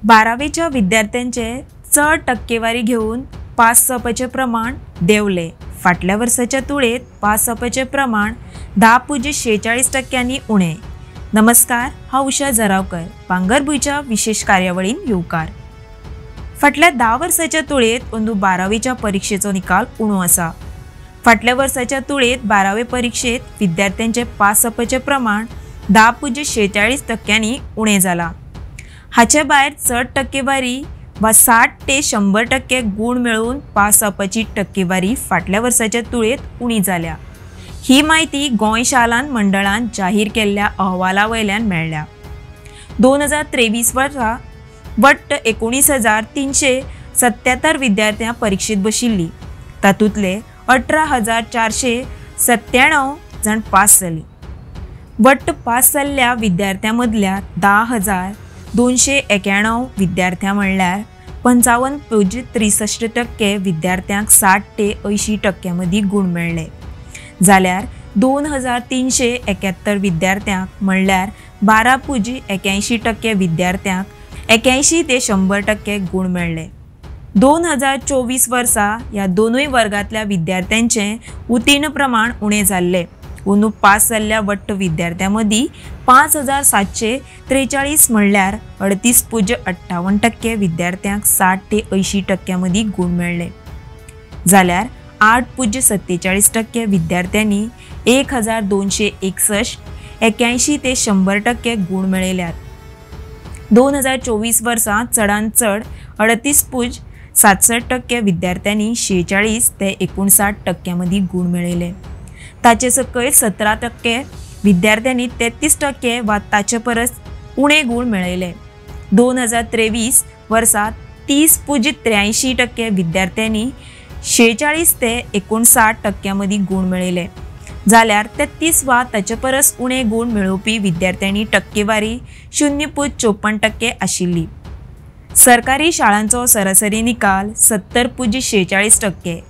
बारावेच्या विद्यार्थ्यांचे चड टक्केवारी घेवन पास जावपाचें प्रमाण देंवलें. फाटल्या वर्साच्या तुळेंत पास जावपाचें प्रमाण 10.46% उणें. नमस्कार, हांव उषा जरावकर, भांगरभूंयच्या विशेष कार्यावळीन येवकार. फाटल्या 10 वर्साच्या तुळेंत अंदू बारावेच्या परिक्षेचो निकाल उणो आसा. फाटल्या वर्साच्या तुळेंत बारावे परिक्षेत विद्यार्थ्यांचे पास जावपाचें प्रमाण 10.46% उणें जालां. हाचे भायर चड टक्केवारी वा 60 ते 100% गूण मेळोवन पास जावपाची टक्केवारी फाटल्या वर्साच्या तुळेंत उणी जाल्या. ही म्हायती गोंय शालांत मंडळान जाहीर केल्ल्या अहवाला वयल्यान मेळ्ळ्या. 2023 वर्सा वट्ट 19,377 विद्यार्थ्यां परिक्षेत बशिल्ली. तातूंतले 18,497 जाण पास जाली. वट्ट पास जाल्ल्या विद्यार्थ्यां मदल्या 10,291 विद्यार्थ्यां म्हणल्यार 55.63% विद्यार्थ्यांक 60 ते 80% मदीं गूण मेळ्ळे, जाल्यार 2,371 विद्यार्थ्यांक म्हणल्यार 12.81% विद्यार्थ्यांक 81 ते 100% गूण मेळ्ळे. 2024 वर्सा ह्या दोनूय वर्गांतल्या विद्यार्थ्यांचें उत्तीर्ण प्रमाण उणें जाल्लें. अंदू पास जाल्ल्या वट्ट विद्यार्थ्यां मदीं 5,743 म्हणल्यार 38.58% विद्यार्थ्यांक 60 ते 80% मदीं गूण मेळ्ळे, जाल्यार 8.47% विद्यार्थ्यांनी 1,261 81 ते 100% गूण मेळयल्यात. 2024 वर्सा चडांत चड 38.67% विद्यार्थ्यांनी 46 ते 59% मदीं गूण मेळयले. ताचे सकयल 17% विद्यार्थ्यांनी 33% वा ताचे परस उणे गूण मेळयले. 2023 वर्सा 30.83% विद्यार्थ्यांनी 46 ते 59% मदीं गूण मेळयले, जाल्यार 33 वा ताचे परस उणे गूण मेळोवपी विद्यार्थ्यांनी टक्केवारी 0.54% आशिल्ली. सरकारी शाळांचो सरासरी निकाल 70.46%.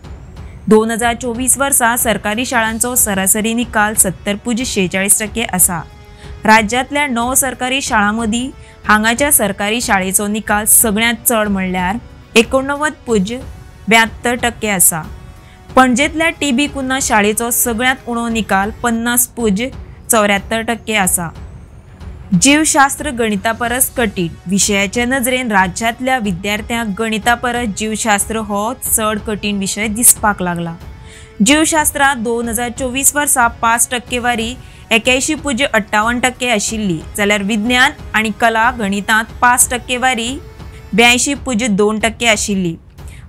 2024 वर्सा सरकारी शाळांचो सरासरी निकाल 70.46% आसा. राज्यांतल्या 9 सरकारी शाळां मदीं हांगाच्या सरकारी शाळेचो निकाल सगळ्यांत चड म्हणल्यार 89.72% आसा. पणजेंतल्या टी.बी. कुन्हा शाळेचो सगळ्यांत उणो निकाल 50.74% आसा. जीवशास्त्र गणिता परस कठीण विशयाचे नजरेन राज्यांतल्या विद्यार्थ्यांक गणिता परस जीवशास्त्र हो चड कठीण विशय दिसपाक लागला. जीवशास्त्रांत 2024 वर्सा पास टक्केवारी 81.58% आशिल्ली, जाल्यार विज्ञान आनी कला गणितांत पास टक्केवारी 82.2% आशिल्ली.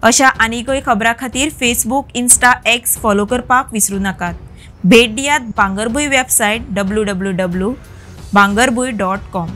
अशा आनीकय खबरां खातीर फेसबूक, इन्स्टा, एक्स फॉलो करपाक विसरूं नाकात. भेट दियात भांगरभूंय वेबसायट www.bhangarbhuin.com.